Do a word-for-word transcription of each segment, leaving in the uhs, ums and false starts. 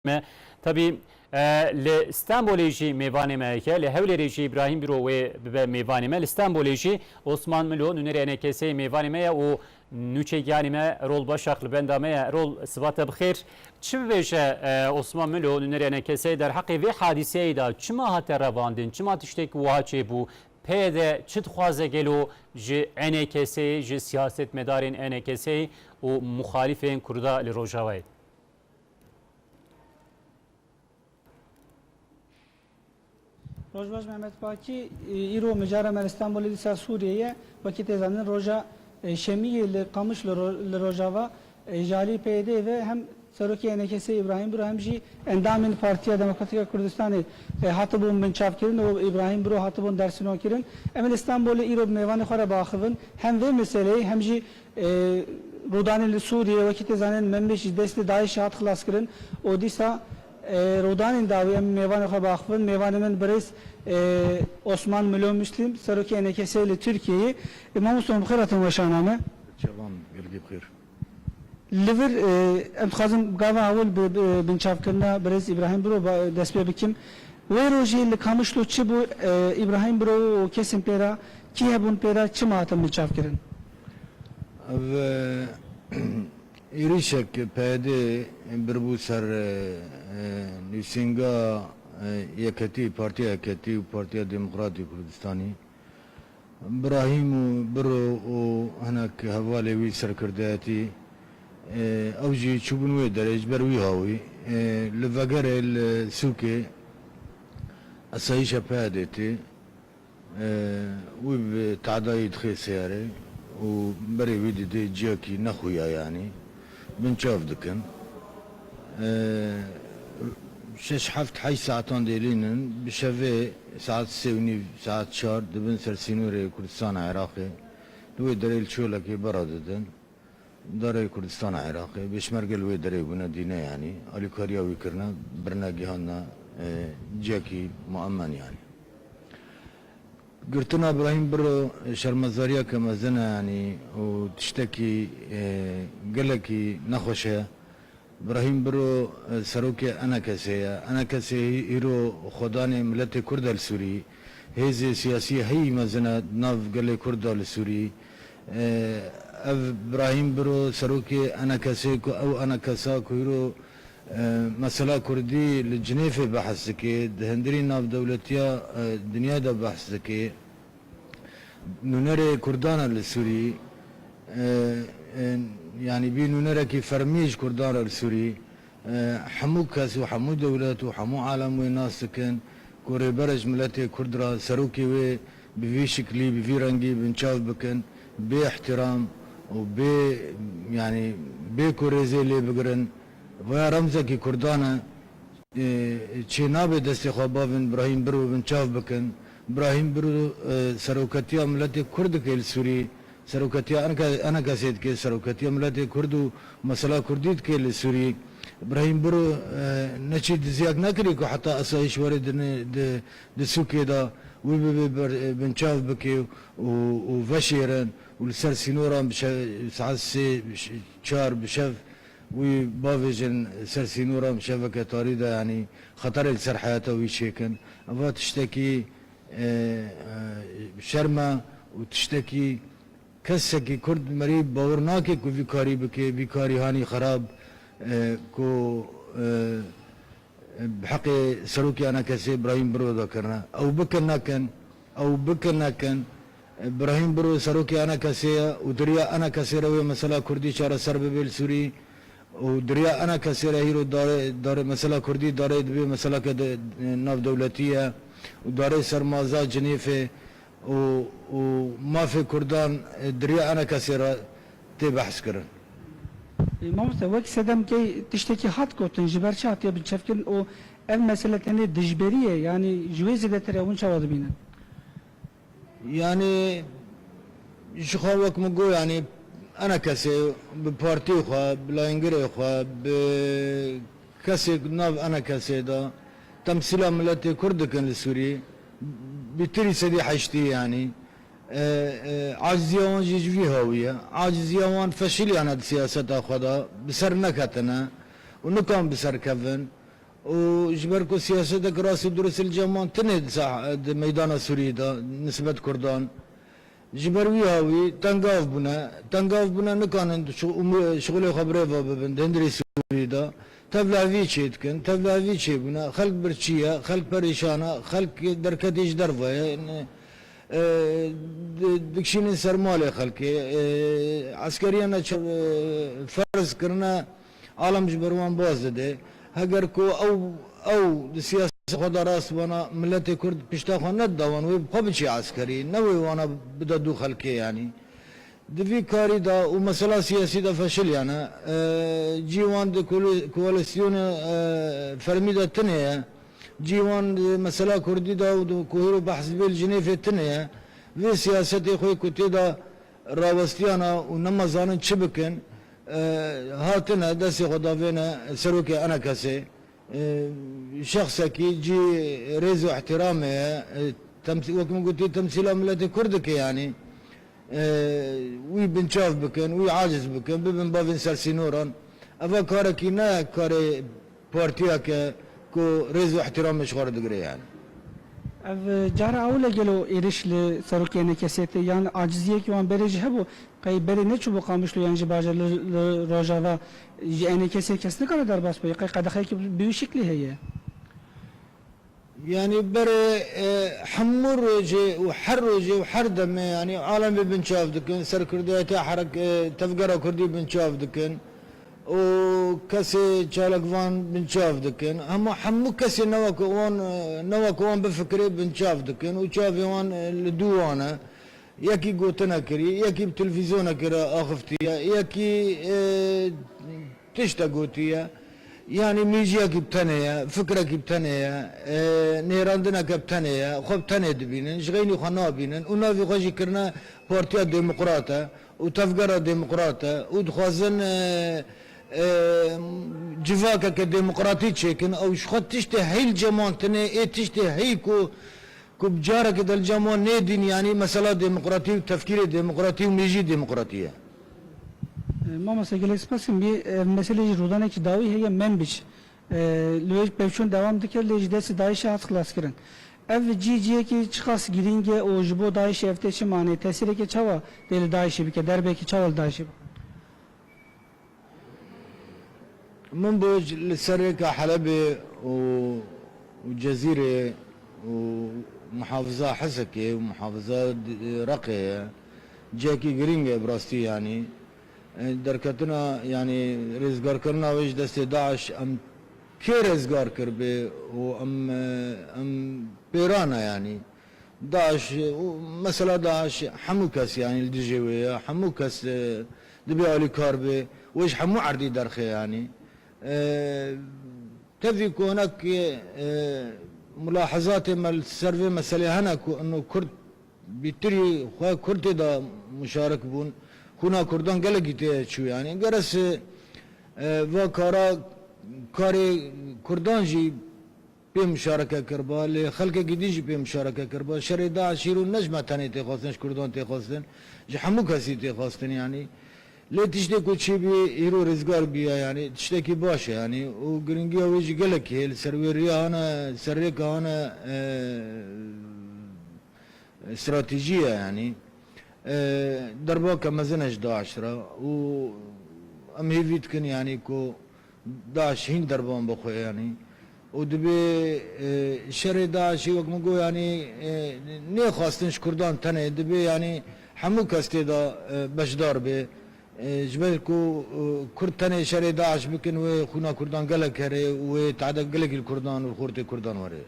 me. Tabî, e, li Stenbolê jî mêvanê me heye, li Hewlêrê jî Îbrahîm Biro wê bibe mêvanê me. Li Stenbolê jî Osman Milo, nûnerê E N K S'ê mêvanê me ye û nûçegiyanê me Erol Başak li benda me ye. Erol, siba te bi xêr. Çi bibêje, e, Osman Milo, nûnerê E N K S'ê derheqê vê hadîseyê de çima hate revandin, çima tiştek wiha çêbû? P Y D çi dixwaze gelo ji E N K S'ê, ji siyasetmedarên E N K S'ê û muxalîfên Kurda li Rojavayê? Roj baş Mehmet Pakî, e, îro micara me li Stenbolê dîsa Sûriyê ye. Wekî tê zanîn roja, e, Şemiyê li Qamişlo ro-, li Rojava, e, ji alî P Y D'ê ve hem serokê E N K S'ê Îbrahîm Biro hem jî endamên Partiya Demokratîk a Kurdistanê, e, hatibûn binçavkirin û Îbrahîm Biro hatibûn dersînorkirin. Em ê li Stenbolê îro bi mêvanê xwe re biaxivin. Hem vê meseleyê hem jî E, rûdanên li Sûriyê, wekî tê zanîn, Memrîş ji destê DAIŞ'ê hat xilaskirin û dîsa, e, rûdanên dawî em mêvanê xwe biaxivin. Mêvanê min birêz, e, Osman Milo Muslîm, serokê E N K S'ê li Tirkiyeyê. E, mamoste, bi xêr hatin weşana me. Çavan, gelekî bi xêr. Li vir, e, em dixwazin gava ewil bi, bi binçavkirina birêz Îbrahîm Biro ba-, dest pê bikim. Wê rojê li Kamişlo çi bû? E, Îbrahîm Biro û kesên pê re kî hebûn, pê re çima hatin binçavkirin? Ev, e, êrîşek P Y D biribû ser, e, e, nivîsînga, e, Yeketî, Partiya Yeketî û Partiya Demokratîk Kurdistanî. Birahîm û Biro û hinek hevalê wî serkirdeyetî, e, ew jî çûbûn wê derê ji ber wî hawî, e, li vegerê li sûkê esayîşa P Y D'ê tê. E, wî bi tadayî dixê seyarê û berê wî didê ciyakî nexuya, yanî binçav dikin. E, şeş, heft, heşt saetan dêlînin, bi şevê saet sê û nîv, saet çar dibin ser sînorê Kurdistana Iraqê. Li wê derê li çolekê bera didin. Darê Kurdistana Iraqê, pêşmerge li wê derê bûne dîne, yanî alîkariya wî kirine, birine gihandine, e, ciyekî muemen, yanî. Girtina Birahîm Biro şermezariyeke mezin e, yanî, û tiştekî, e, gelekî nexweş e. Birahîm Biro, e, serokê E N K S'ê ye. E N K S hî-, hîro xwedanê miletê Kurd e li Sûrî. Hêzê siyasî heyî mezin e di nav gelê Kurd de li Sûrî. E, ev Birahîm Biro serokê E N K S'ê ku ew E N K S a ku hîro, e, mesela Kurdî li Cinêfê behs dike, di hundirî navdewletiya, e, dinyayê de behs dike. Nûnerê Kurdan e li Sûrî, e, e, yanî bî nûnerekî fermî ji Kurdan re li Sûrî. E, hemû kes û hemû dewlet û hemû alem wê nas dikin ku rêber e ji miletê Kurd re, serokê wê bi vî şiklî, bi vî rengî binçav bikin, bê ihtiram û bê, yanî bê ku rêzê lê bigirin. Vaya remzekî Kurdan e. E, çê nabe destê xwe bavin Birahîm Biro binçav bikin. Birahîm Biro, e, seroketiya miletê Kurd dike li Sûrî, seroketiya E N K, E N K S'ê dike, seroketiya miletê Kurd û mesela Kurdî dike li Sûrî. Birahîm Biro, e, neçî diziyek nekirî ku heta esayîş were di ne-, di, di sûkê de wî bibe ber-, binçav bike û, û veşêrin û li ser sînoran bi şe-, saet sê, çar bi şev wî bavêjin ser sînoran bi şeveke tarî de, yanî xeterê li ser heyata wî çêkin. Eva tiştekî, e, e, şerm e û tiştekî kesekî Kurd merî bawer nake ku vî karî bike, vî karî hanî xerab, e, ku, e, bi heqê serokê E N K S'ê Birahîm Biro de kirine. Ew bikin nekin, ew bikin nekin. Birahîm Biro serokê E N K S'ê ye û di riya E N K S'ê re wê mesela Kurdî çareser bibe li Sûrî û di riya E N K S'ê re hîro darê, darê mesela Kurdî darê dibe meseleke de, navdewletî ye û darê sermaza Cinêfê û, û mafê Kurdan, e, di riya E N K S'ê re tê behs kirin. E, mamoste, wek sedemkey tiştekî hat gotin, ji ber çi hatiye binçavkirin û ev mesele tenê dijberî ye, yanî ji wê zêdetir e, hûn çawa dibînin? Yanî ji xwe wek min got, yanî E N K S'ê bi partî xwe, bi layîngirê xwe, bi kesê nav E N K S'ê de temsîla miletê Kurd dikin li Sûrî, bîtirî sedî heştî, yanî, e, e, aciziya wan jî ji vî hawî ye. Aciziya wan feşiliyane di siyaseta xwe de, bi ser neketine û nikan bi ser kevin. û ji ber ku siyasetek rast û durust li cem wan tine di sah-, di meydana Sûriyê de nisbet Kurdan. Ji ber wî hawî tengav bûne. Tengav bûne, nikanin şi-, umû-, şixulê xwe bi rê ve bibin di hundirê Sûriyê de. Tevlahevî çê dikin, tevlahevî çêbûne. Xelk birçî ye, xelk perîşan e, xelk derketî ji derve ye. Ne, e, di-, dikişînin ser malê xelkê. E, eskeriya neçe-, e, ferz kirine, alem ji ber wan baz dide. Heger ku ew, ew di siyaseta xwe de rast bana, miletê Kurd pişta xwe nedida wan, wê bi xwe biçî eskerî, ne wê wana bide dû xelkê, yanî. Di vî karî de û mesela siyasî de feşiliyane, e, cî wan di koalî-, koalîsyonê, e, fermî de tine ye. Cî wan di mesela kurdî de û di ku hîro behs dibê li Jinêfê tine ye. Vê siyasetê xwe ku tê de rawestiyana û nema zanin çi bikin, e, hatine destê xwe davêne serokê enekesê. E, şexsekî cî rêz û ihtiramê ye. E, temsî-, wek min gotî, temsîla miletê Kurd dike, yanî. E, wî binçav bikin, wî aciz bikin, bibin bavên ser sînoran. Eva karekî ne karê partiyeke ku rêz û ihtiramê ji xwe re digire, yanî. Ev cara ewil e gelo êrîş li serokê enekesê tê, yan aciziyekî wan berê jî hebû? Qey berê neçûbû Qamişlo yan jî bajar li, li Rojava ji enekesê kes nikare derbas bûye? Qey qedexeyekî bi wî şiklî heye? Yanî berê, e, hemû rojê û her rojê û her demê, yanî alem vê binçav dikin, serkirdayetiya herek-, e, tevgera kurdî binçav dikin û kesê çalakvan binçav dikin. Hema hemû kesê ne weke wan, e, ne weke wan bifikirê binçav dikin û çavê wan, e, li dû wan e. Yekî gotinekirî, yekî bi televîzyonekê re axiftiye, yekî, e, tiştek gotiye. Yanî mîjiyekî bi tenê ye, fikrekî bi tenê ye, e, nêrandineke bi tenê ye, xwe bi tenê dibînin, ji xeynî xwe nabînin û navê xwe jî kirine Partiya Demokrat e û Tevgera Demokrat e û dixwazin, e, e, civakeke demokratî çêkin. Ew ji xwe tiştê heyl cem wan tine, ê tiştê heyî ku Ku bi carekê de li cem wan nêdîn, yanî mesela demokratî û tefkîrê demokratî û mêjî demokratî ye. E, mamoste, gelek spas dikim. Bî, e, meselê jî rûdanekî dawî heye, Menbic. E, li wê pevçûn dewam dike, lê ji destê DAIŞê hat xilaskirin. Ev cî ciyekî çiqas girîng e û ji bo DAIŞê ev tê çi manê? Tesîrekê çawa dê li DAIŞê bike? Derbekî çawa li DAIŞê bike? Min bo li ser rêka Helebê û, û Cezîrê û muhafiza Hesekê û muhafiza di-, Reqê ye. Cihekî girîng e bi rastî, yanî. E, derketina, yanî rêzgarkirina wê ji destê DAIŞ, em kê rêzgar kiribê û em, e, em pêra ne, yanî. DAIŞ, û mesela DAIŞ hemû kes, yanî li dijê wê ye, hemû kes, e, dibê alîkar bê, wê ji hemû erdî derxe, yanî. E, tevî ku hinek, e, mulahezatê me li ser vê meselê hene ku ino Kurd bîtirî xwe Kurd tê de muşarik bûn, xwîna Kurdan gelekî tê çû, yanî. Gere se, e, va kara, karê Kurdan jî pê muşareke kiriba, lê xelkekî din jî pê muşareke kiriba. Şerê DAIŞ îro ne ji me tenê tê xwestin, ji Kurdan tê xwestin, ji hemû kesî tê xwestin, yanî. Lê tiştê ku çêbî, îro rêzgar bûye, yanî tiştekî baş e, yanî. Û giringiya wê jî gelekî heye, li ser wê riya hane, ser rêka hane, e, stratejî ye, yanî. E, derbake mezin e ji DAIŞ re û em hêvî dikin, yanî ku DAIŞ hîn derban bixwe, yanî. Û dibê, e, şerê DAIŞê, wek min got, yanî, e, nêxwestin ji Kurdan tenê, dibê, yanî, hemû kes tê de, e, beşdar bê. E, ji ber ku, e, Kurd tenê şerê DAIŞ bikin, wê xwîna Kurdan gelek here û wê tehde gelekî li Kurdan û li xortê Kurdan were.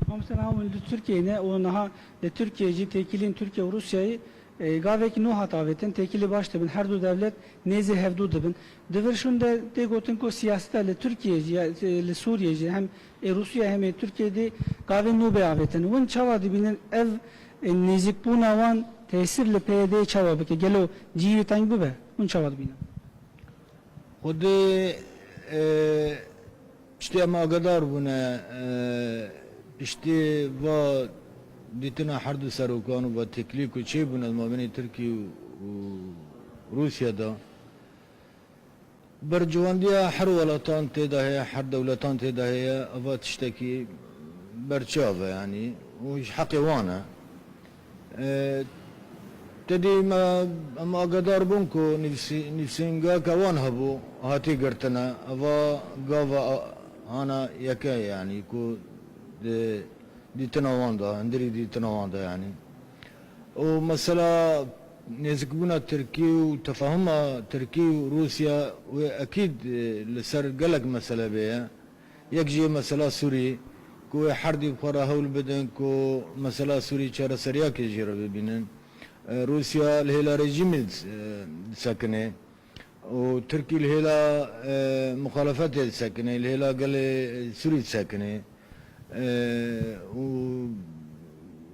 Mamoste, niha hûn li Tirkiyeyê ne û niha li Tirkiye jî têkiliyên Tirkiye û Rûsyayê, e, gavekî nû hat avêtin, têkilî baş dibin, her du dewlet nêzî hevdû dibin. Di vir şûn de tê gotin ku siyaseta li Tirkiye jî, ya, e, li Sûriye jî hem ê Rûsya hem ê Tirkiye dê gavên nû bê avêtin. Hûn çawa dibînin ev, e, nêzîkbûna wan tesîr li P Y D'yê çawa bike? Gelo cihê wî teng bibe? Hûn çawa dibînin? Xwedê, e, piştî em agedar bûne, e, piştî va dîtina her du serokan û va têkilî ku çêbûne di mabênê Tirkî û, û Rûsya de, Bercewendiya her welatan tê de heye, her dewletan tê de heye, eva tiştekî berçav e, yanî û ji heqê wan e. E, te dî me, em agedar bûn ku nivîsî-, nivîsîngeheke wan hebû, hatî girtine. Eva gava a-, ana yeke, yanî ku di dîtina wan de, hundirî dîtina wan de, yanî. Û mesela nêzikbûna Tirkî û tefahuma Tirkî û Rûsya wê ekîd, e, li ser gelek mesele bê ye. Yek jî mesela Sûrî, ku wê herdî bi xwe re hewl bidin ku mesela Sûrî çareseriyakê jê re bibînin. E, Rûsya li hêla rejîmê dis-, e, disekine. û Tirkî li hêla, e, muxalefetê disekine, li hêla gelê Sûrî disekine. E, û,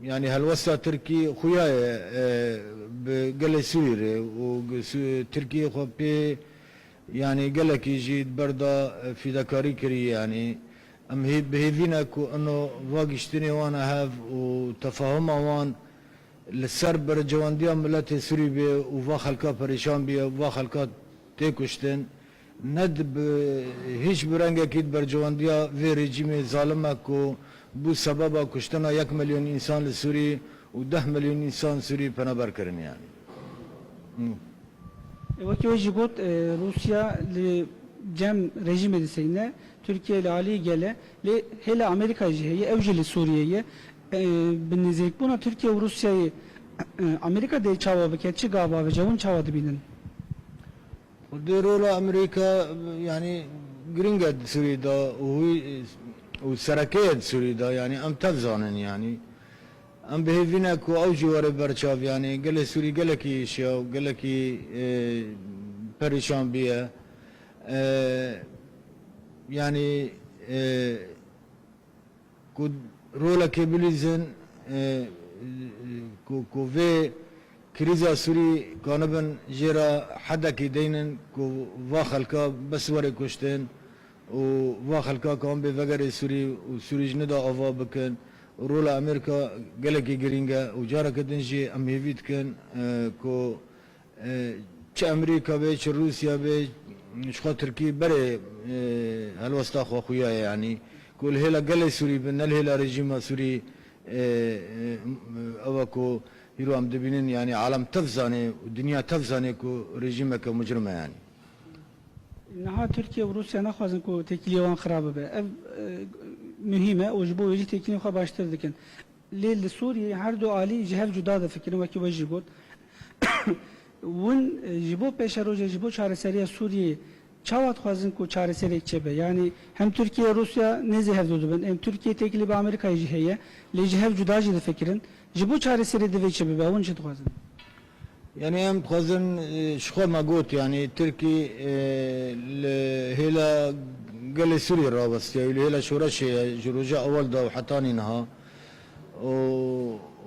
yanî helwesta Tirkî xuya ye, e, bi gelê Sûrî re û gi-, Sû-, Tirkiyê xwe pê, yanî gelekî jî di ber de, e, fîdekarî kirî, yanî. Em hê-, bi hêvî ne ku ino va giştinê wan hev û tefahuma wan li ser bercewendiya miletê Sûrî bê û va xelka perîşan bîye û va xelka tê kuştin, ne di bi hîç bi rengekî di bercewendiya vê rejîmê zalim e ku bû sebeba kuştina yek milyon însan li Sûrî û deh milyon însan Sûrî penaber kirin, yanî. Hı. E, wekî we jî got, e, Rûsya li cem rejîmê disekine, Tirkiye li alî gel e, lê hêla Amerîkayê jî heye, ew jî li Sûriyê ye. E, bi nêzîkbûna Tirkiye û Rûsyayê, e, Amerîka dê çawa bike, çi gav bavêje, hûn çawa dibînin? Xwedê rola Amerîka, yanî, giring e di Sûriyê de û hû-, û sereke ye di Sûriyê de, yanî, em tev zanin, yanî. Em bi hêvî ne ku ew jî were berçav, yanî gelê Sûrî gelekî şiya û gelekî, e, perîşan bûye. E, yanî, e, ku rolekê bilîzin, e, ku, ku vê krîza Sûrî kanibin jê re hedekî deynin ku va xelka bes were kuştin. û va xelka ka em bê vegerê Sûrî û Sûrî ji nida ava bikin. Rola Amerîka gelekî girîng e û careke din jî em hêvî dikin, e, ku, e, çi Amerîka be, çi Rûsya be, ji xwe Tirkî berê, e, helwesta xwe xuya ye, yanî ku li hêla gelê Sûrî bin, ne li hêla rejîma Sûrî, e, e, ew e ku hîro em dibînin, yanî alem tev zanê û dinya tev zanê ku rejîmeke mucrim e, yanî. Niha Tirkiye û Rûsya naxwazin ku têkiliyê wan xirab bibe. Ev, e, muhîm e û ji bo wê jî têkiliyên xwe baştir dikin. Lê li Sûriyê her du alî ji hev cuda difikirin, wekî we jî got. Hûn, e, ji bo pêşerojê, ji bo çareseriya Sûriyê çawa dixwazin ku çareserek çêbe? Yanî hem Tirkiye, Rûsya nêzî hevdû dibin, hem Tirkiye têkilî bi Amerîkayê jî heye, lê ji hev cuda jî difikirin. Ji bo çareserê divê çi bibe? Hûn çi dixwazin? Yanî em dixwazin, e, ji xwe me got, yanî Tirkî, e, li hêla gelê Sûriyê rawestiye, li hêla şoreşê ye, ji roja ewel de û hetanî niha. Û,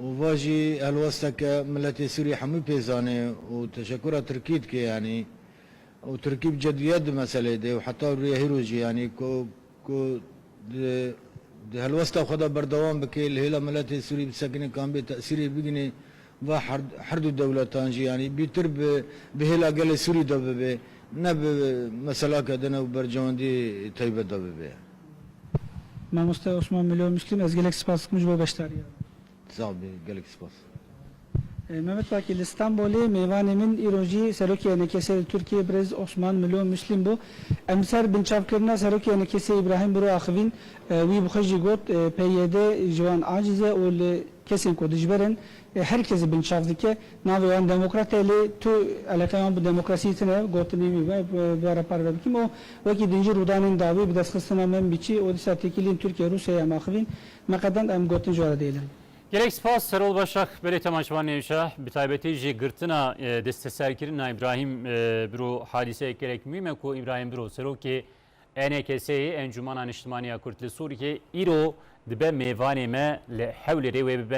û va jî helwesteke miletê Sûrî hemû pê zane û teşekura Tirkî dike, yanî. Û Tirkî bi cediyet di meselê de û heta rûyê hîro jî, yanî ku, ku di, di helwesta xwe de berdewam bike, li hêla miletê Sûrî bisekine, kan bê tesîrê bigine, va her, her du dewletan jî, yanî bîtir bi, bi hêla gelê Sûrî de bibe, ne bi meselake din û bercewendî taybet de bibe. Mamoste Osman Milo Müslim, ez gelek spas dikim ji bo beşdariya. Sax bî, gelek spas. E, Mehmet Pakî, li Stenbolê mêvanê min îro jî Serokê E N K S li Tirkiyê birêz Osman Milo Müslim bû. Em ser binçavkirina Serokê E N K S Îbrahîm Biro axivîn, e, wî bi xwe jî got, e, P Y D ji wan aciz e û li kesên ku dijber in, e, her kes binçav dike. Navê wan demokrat e, lê tu eleqeya wan bi demokrasiyê tine, gotinê wî me, bi, bi we re parve bikim. Û wekî din jî rûdanên dawî bi destxistina Membiçî û dîsa têkiliyên Tirkiye, Rûsyayê em axivîn, me qedand em gotin ji we re dihêlin. Gelek spas Serol Başak, belê temaşevanên hêja, bi taybetî jî girtina, e, desteserkirina Îbrahîm, e, Biro hadîseyek gelek muhîm e ku Îbrahîm Biro, serokê E N K S'ê, Encûmena Niştimanî ya Kurd li Sûriyê, îro dibe mêvanê me li Hewlêrê, wê bibe